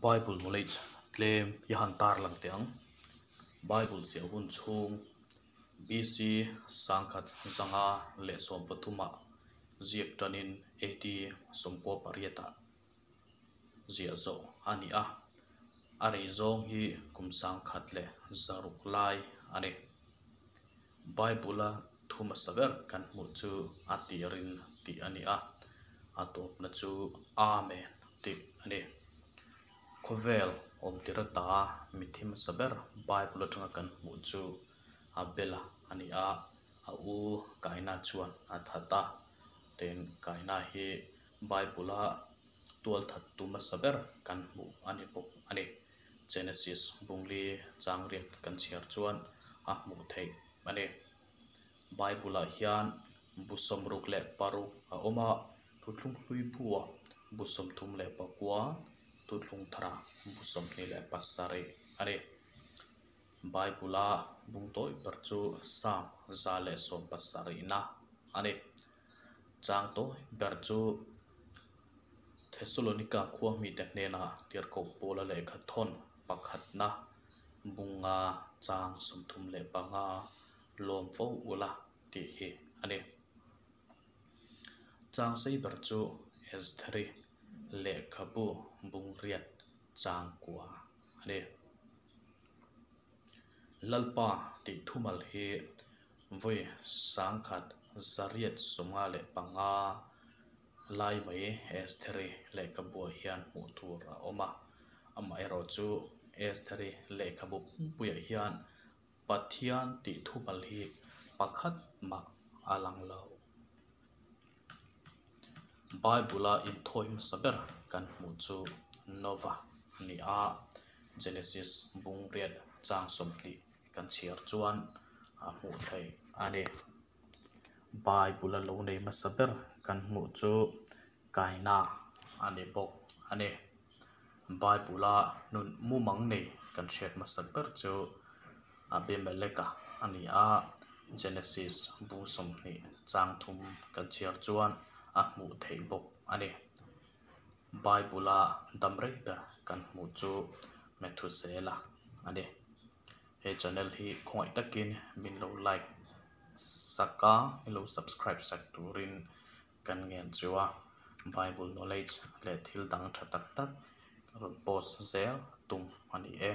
Bible knowledge tlem i han tarlang teh ang. Bible ziah hun chhung BC 1513 ah ziak tanin AD 98 ah ziah zawh a ni a, a rei zawng hi kum 1600 lai a ni. Bible-a thu hmasa ber kan hmuh chu a tirin tih a ni a, a tawpna chu Amen tih a ni. Khawvel awmtir ata mitthi hmasa ber Bible atanga kan hmuh chu Abela a ni a, a u Kaina chuan a that a. Tin, Kaina hi Bible-a tualthattu hmasa ber kan hmuh a ni bawk a ni. Genesis bungli chang riat kan chhiar chuan a hmuh theih a ni. Bible-ah hian bu 66 a awm a, Thuthlung hlui buah bu 39, Thuthlung tharah bu 27 a ni. Bible-a bung tawi ber chu Psalm 117-na a ni. Chang tawi ber chu Thessalonika khua mite hnena tirhkoh Paula lehkha thawn pakhatna bunga chang 35 lawm fo ula tih hi a ni. Chang sei ber chu Estheri lehkhabu bung riat chang kua a ni. Lalpa tih thumal hi vawi 1895 lai mai Estheri lehkhabuah hian hmuh tur a awm a. Amaherawhchu Estheri lehkhabu pumpuiah hian Pathian tih thumal hi pakhat mah a lang lo. Bible-a inthawi hmasa ber kan hmuh chu Nova a ni a, Genesis bung riat chang 20 kan chhiar chuan a hmuh theih a ni. Bible-a lo nei hmasa ber kan hmuh chu Kaina a ni bawk a ni. Bible-a nun mumang nei kan hriat hmasa ber chu Abimeleka a ni a, Genesis bu 20 chang thum kan chhiar chuan a hmuh theih bawk a ni. Bible-a dam rei ber kan hmuh chu Methusela a ni. He channel hi khawngaih takin min lo like sak a, min lo subscribe sak turin kan ngen chu a. Bible knowledge leh thil dang tha tak tak rawn post zel tum a ni e.